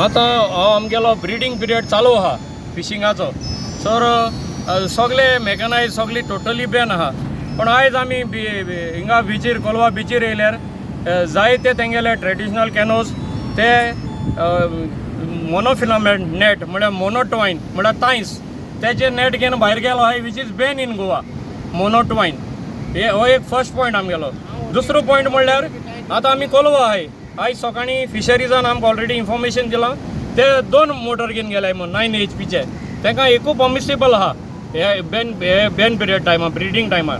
आतां हो आमगेलो ब्रिडींग पिरियड चालू आहा फिशिंगाचो. सर, सगळे मेकनायज, सगळी टोटली बॅन आहा. पण आयज आमी हिंगा बिचीर, कोलवा बिचीर येयल्यार जायते तेंगेले ट्रेडिशनल कॅनोज, ते मोनोफिलामेंट नेट, म्हळ्यार मोनोटवायन, म्हळ्यार तांयस, तेजे नेट घेवन भायर गेलो आहाय, which is ban in Goa, monotwine. हे हो एक फर्स्ट पॉयंट आमगेलो. दुसरो पॉयंट म्हणल्यार आतां आमी कोलवा आहाय. आयज सकाळीं फिशरीजान आमकां ऑलरेडी इन्फॉर्मेशन दिलां, ते दोन मोटर घेवन गेले म्हूण 9 एचपीचे. तांकां एकू परमिसिबल आहा हे बॅन, हे बॅन पिरियड टायमार, ब्रिडींग टायमार.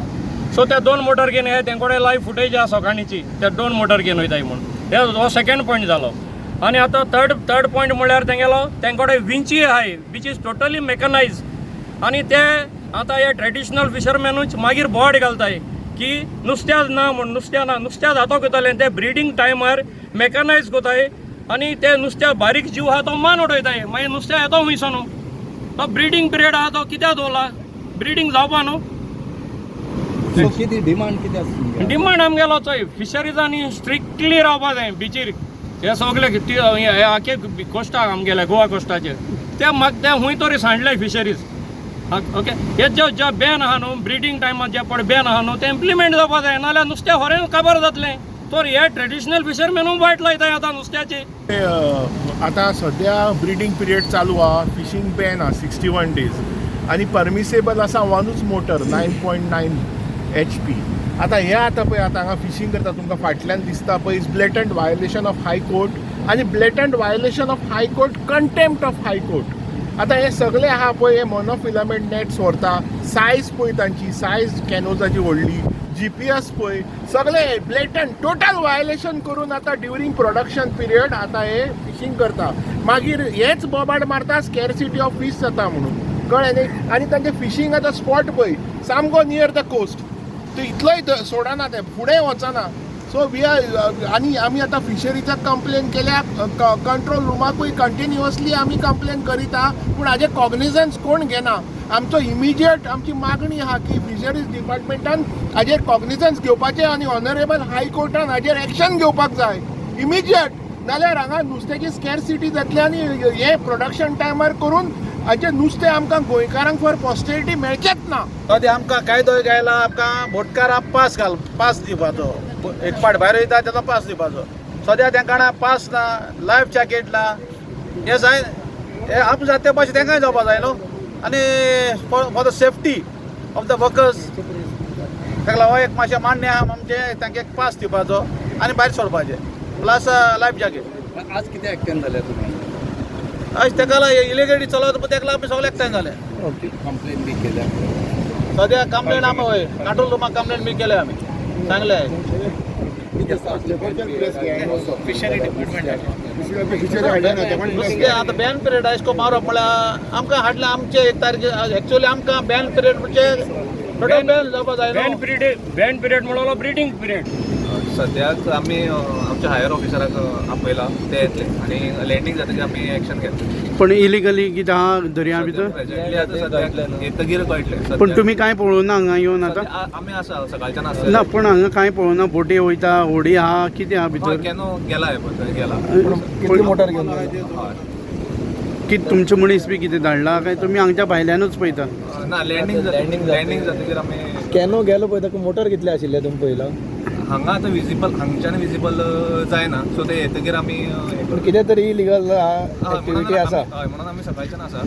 सो ते दोन मोटर घेवन हे, तेंकोडे लायव फुटेज आहा सकाळींची, ते दोन मोटर घेवन वयताय म्हूण. हे हो सेकंड पॉयंट जालो. आनी आतां थर्ड थर्ड पॉयंट म्हणल्यार तेंगेलो तेंकोडे विंची आहाय, which is totally मेकनायज. आनी ते आतां हे ट्रेडिशनल फिशरमॅनूच मागीर बोवाळ घालताय की नुस्त्याच ना म्हूण, नुस्त्या ना. नुस्त्या जातो करताले ते ब्रिडींग टायमार मेकनायज कोताय आनी ते नुस्त्या बारीक जीव आहा तो मान उडयताय. मागीर नुस्त्या येतो खुंयसो न्हू? तो ब्रिडींग पिरियड आहा, तो कित्याक दवरला? ब्रिडींग जावपा न्हू? सो कितें डिमांड कितें आसा तुमगे? डिमांड आमगेलो चोय, फिशरीजांनी स्ट्रिक्टली रावपा जाय बिचीर. हे सगळे हे आखे कोस्टाक, आमगेले गोवा कोस्टाचेर ते म्हाका ते खूंय तरी सांडले फिशरीज. ओके, हे जे जे बॅन आहा न्हू, ब्रिडींग टायमार जे पळय बॅन आहा न्हू, ते इम्प्लिमेंट जावपा जाय. नाल्यार नुस्तें खरें काबार जातलें. तर हे ट्रेडिशनल फिशरमॅनूय वायट लायताय आतां नुस्त्याची. आतां सद्या ब्रिडींग पिरियड चालू आहा, फिशींग बॅन आहा 61 डेज आनी परमिसेबल आसा वनूच मोटर, 9.9 HP. आतां हे आतां पळय, आतां हांगा फिशींग करता, तुमकां फाटल्यान दिसता पळय, is blatant violation of High Court आनी blatant violation of High Court, contempt of High Court. आतां हे सगळे आहा पळय, हे मोनोफिलामेंट नेट्स व्हरता. सायज पळय तांची, सायज कॅनोजाची व्हडली, जीपीएस पळय, सगळे ब्लेटंट टोटल वायलेशन करून आतां ड्युरींग प्रोडक्शन पिरियड आतां हे फिशींग करता. मागीर हेच बोबाड मारता, स्कॅरसिटी ऑफ फीश जाता म्हणून, कळ्ळें न्ही? आनी तांचे फिशींग आतां स्पॉट पळय, सामको नियर the coast, तो इतलोय सोडना, ते फुडें वचना. सो we are आनी आमी आतां फिशरीचाक कंप्लेन केल्या, कंट्रोल रुमाकूय कंटिन्युअसली आमी कंप्लेन करीत आहा, पूण हाजे कॉग्निजन्स कोण घेना. आमचो इमिजिएट आमची मागणी आहा की फिशरीज डिपार्टमेंटान हाजेर कॉग्निजन्स घेवपाचें आनी ऑनरेबल हायकोर्टान हाजेर एक्शन घेवपाक जाय इमिजिएट. नाल्यार हांगा नुस्त्याची स्कॅरसिटी जातली आनी हे प्रोडक्शन टायमार करून हाजें नुस्तें आमकां गोंयकारांक फॉर पॉस्टेरिटी मेळचेंच ना. तो आमकां कायदो गायला, आमकां बोटकारां पास घाल, पास दिवपाचो. एक पाट भायर वयता तेजो पास दिवपाचो. सद्या तेंकां पास ना, लायफ जॅकेट ना. हे जाय, हे आमकां जाता ते भाशेन तेंकांय जावपा जाय न्हू. आनी for the safety of the workers, ताका लागून एक मातशें मान्य आहा आमचें, तांकां एक पास दिवपाचो आनी भायर सोडपाचें, प्लस लायफ जॅकेट. आज कितें एकठांय जाल्या तुमी? अशें तेका इलिगली चलत, तेका लागून आमी सगळे एकठांय जाले. कंप्लेन बी केल्या? सद्या कंप्लेन आमी, हय, कंट्रोल रुमाक कंप्लेन बी केल्या, आमी सांगले. फिशरी नुस्तें आतां बॅन पिरियड अशें मारप म्हळ्यार आमकां हाडलें आमचे एक तारखे. एक्चुअली आमकां बॅन पिरियड म्हणजे टोटल बॅन जावपा जाय बॅन न्हू. पिरियड, बॅन पिरियड म्हणलो ब्रिडींग पिरियड. सद्याक आमी आमच्या हायर ऑफिसराक आपयला, ते येतले आनी लँडींग जातकीर आमी एक्शन घेतले. पण इलिगली कितें आहा दर्या भितर? प्रेझेंटली आतां सद्याक येतगीर कळटलें. पण तुमी कांय पळोवना हांगा येवन आतां? आमी आसा, सकाळच्यान आसा. ना, पण हांगा कांय पळोवना? बोटी वयता, होडी आहा, कितें आहा भितर? कॅनो गेला आहे पळय, थंय गेला. कितली मोटर घेवन? हय. कितें तुमचे मनीस बी कितें धाडला काय तुमी हांगच्या भायल्यानूच पळयता? ना, लँडींग Landing. Landing जातकीर आमी कॅनो गेलो पळय, ताका मोटर कितले आशिल्ले तुमी पळयला? हांगा आतां विजिबल, हांगच्यान विजिबल जायना. सो ते येतगीर आमी हें पूण कितें तरी इलिगल हय, म्हणून एक्टिविटी आसा. हय, म्हणून आमी सकाळच्यान आसा.